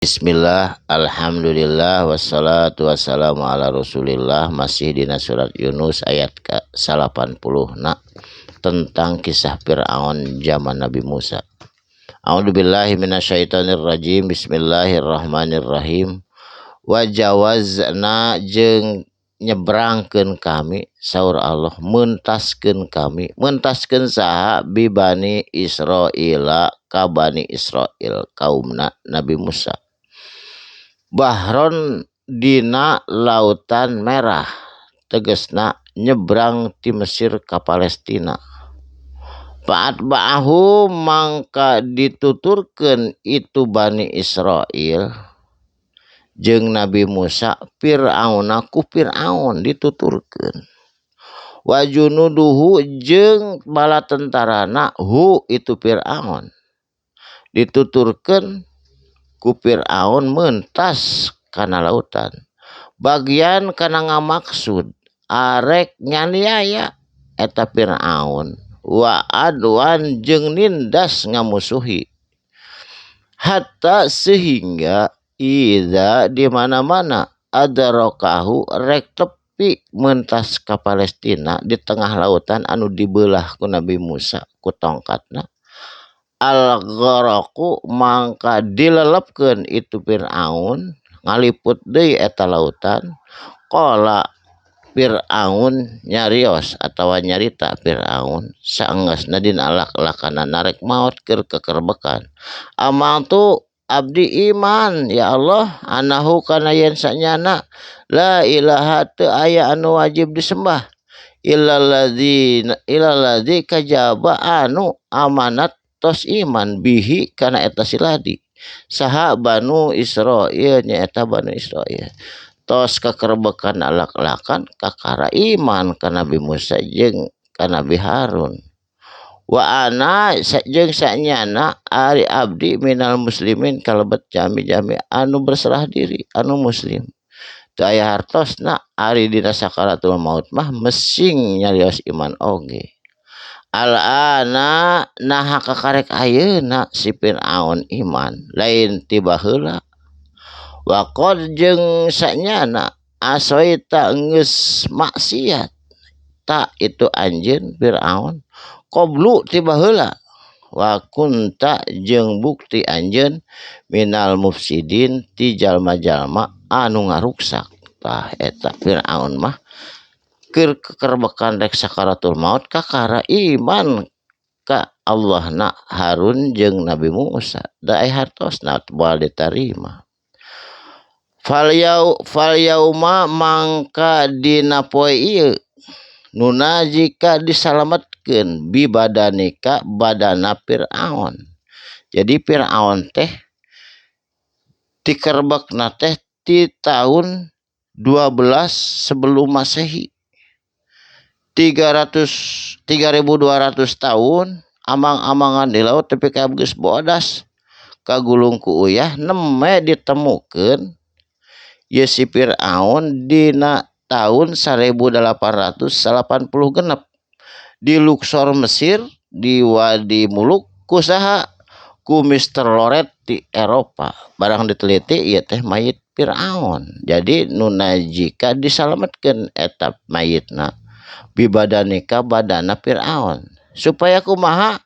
Bismillah, alhamdulillah, wassalatu wassalamu ala rasulillah. Masih dina surat Yunus ayat ke-80 na tentang kisah Fir'aun zaman Nabi Musa. A'udzubillahi minasyaitonirrajim. Bismillahirrahmanirrahim. Wajawazna jeung nyebrangkeun kami, saur Allah, mentaskeun kami, mentaskeun saha, bi Bani Israila ka Bani Israil, kaumna Nabi Musa, bahron dina lautan Merah, tegesna nyebrang ti Mesir ka Palestina. Fa'atba'ahum mangka dituturkeun itu Bani Israil jeung Nabi Musa Fir'auna ku Fir'aun dituturkeun, wa junuduhu jeung bala tentarana hu itu Fir'aun, dituturkeun ku Fir'aun mentas kana lautan bagian kana ngamaksud arek nganiaya eta Fir'aun, wa adwan jeung nindas ngamusuhi, hatta sehingga idza di mana-mana adrakahu rek tepi mentas ka Palestina di tengah lautan anu dibelah ku Nabi Musa ku tongkatna, al-gharaqu mangka dilelepkeun itu Fir'aun, ngaliput deui eta lautan. Qala Fir'aun nyarios atawa nyarita Fir'aun saenggeusna dina alak-alakana narek maot keur kekerbekan, amantu abdi iman ya Allah anahu kana yen sanyana la ilaha teu aya anu wajib disembah illalladzi illalladzi kajaba anu amanat tos iman bihi kana eta siladi saha Banu Israil, nyaeta Banu Israil. Tos kekerbekan alak-alakan kakara iman ka Nabi Musa jeung ka Nabi Harun. Wa ana jeung sanyana ari abdi minal muslimin kalebet jami-jami anu berserah diri, anu muslim. Teu aya hartosna ari dina sakaratul maut mah mesing nyarios iman oge. Al-ana naha kakarek ayeuna si Fir'aun iman, lain ti baheula. Wa qad jeung sanyana asoita geus maksiat ta itu anjeun Fir'aun qablu ti baheula, wa kunta jeung bukti anjeun minal mufsidin ti jalma-jalma anu ngaruksak. Tah eta Fir'aun mah keur kekerbekan rek sakaratul maut kakara iman ka Allahna Harun jeung Nabi Musa, da aya hartosna moal ditarima. Fal yau fal yauma mangka dina poe ieu nunajika disalametkeun bi badanika badana Fir'aun. Jadi Fir'aun teh dikerbekna teh di tahun 12 sebelum Masehi. 300 3200 tahun amang-amangan di laut tepi ka geus bodas kagulung ku uyah, neme ditemukeun ye si Fir'aun dina tahun 1886 di Luxor, Mesir, di Wadi Muluk, ku saha, ku Mr. Loret di Eropa. Barang diteliti ieu teh mayit Fir'aun. Jadi nunajika disalametkeun eta mayitna bibadanika badana Fir'aun supaya kumaha,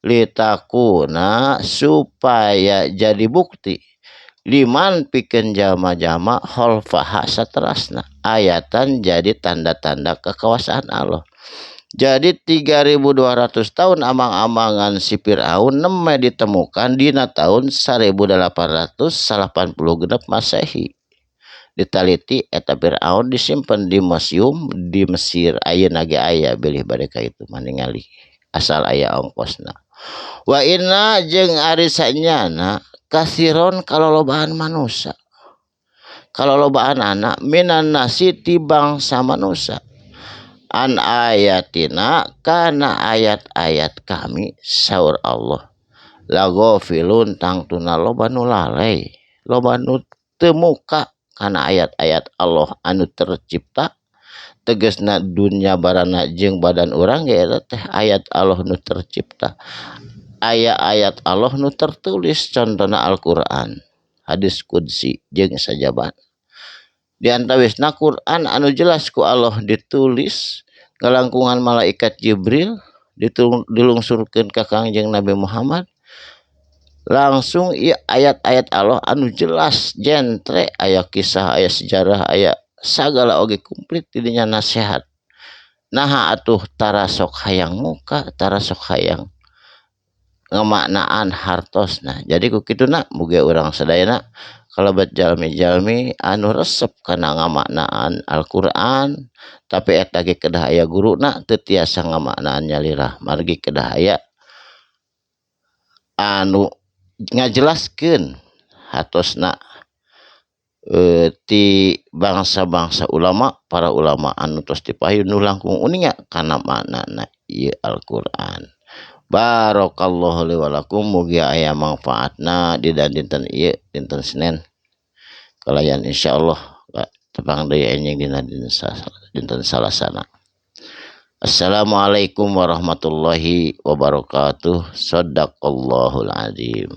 litakuna supaya jadi bukti liman pikeun jalma-jalma khalfaha saterasna, ayatan jadi tanda-tanda kekuasaan Allah. Jadi 3200 tahun amang-amangan si Fir'aun neme ditemukan dina tahun 1886 Masehi. Ditaliti eta Fir'aun disimpan di museum di Mesir, ayeuna ge aya bilih bade ka itu maningali asal aya ongkosna. Wa inna jeung ari sanyana kasiron kalolobaan manusia, kalolobaan anak minan nasi ti bangsa manusia, an ayatina kana ayat-ayat kami, saur Allah, lagofilun tangtuna loba nu lalai, loba nu teu muka kana ayat-ayat Allah anu tercipta, tegesna dunya barana jeung badan urang ge eta teh ayat Allah nu tercipta. Aya ayat Allah nu tertulis, contohna Al-Qur'an. hadis qudsi jeung sajabana. Di antawisna Quran anu jelas ku Allah ditulis ngalangkungan malaikat Jibril dilungsurkeun ka Kangjeng Nabi Muhammad langsung ieu ayat-ayat Allah anu jelas jentre aya kisah aya sejarah aya sagala oge komplit di dinya nasihat. Naha atuh tara sok hayang muka tara sok hayang ngamaknaan hartosna. Jadi ku kituna mugi urang sadayana kalebet jalmi-jalmi anu resep kana ngamaknaan Al-Qur'an tapi eta ge kedah aya guruna teu tiasa ngamaknaan nyalira margi kedah aya anu ngajelaskeun hartosna ti bangsa-bangsa ulama para ulama anu tos dipayun nu langkung uninga kana maknana ieu Al-Qur'an. Barakallahu li wa lakum mugi aya mangfaatna di dinten ieu dinten Senin kalayan insyaallah tepang deui enjing dina dinten Salasana. Assalamualaikum warahmatullahi wabarakatuh. Shadaqallahul azim.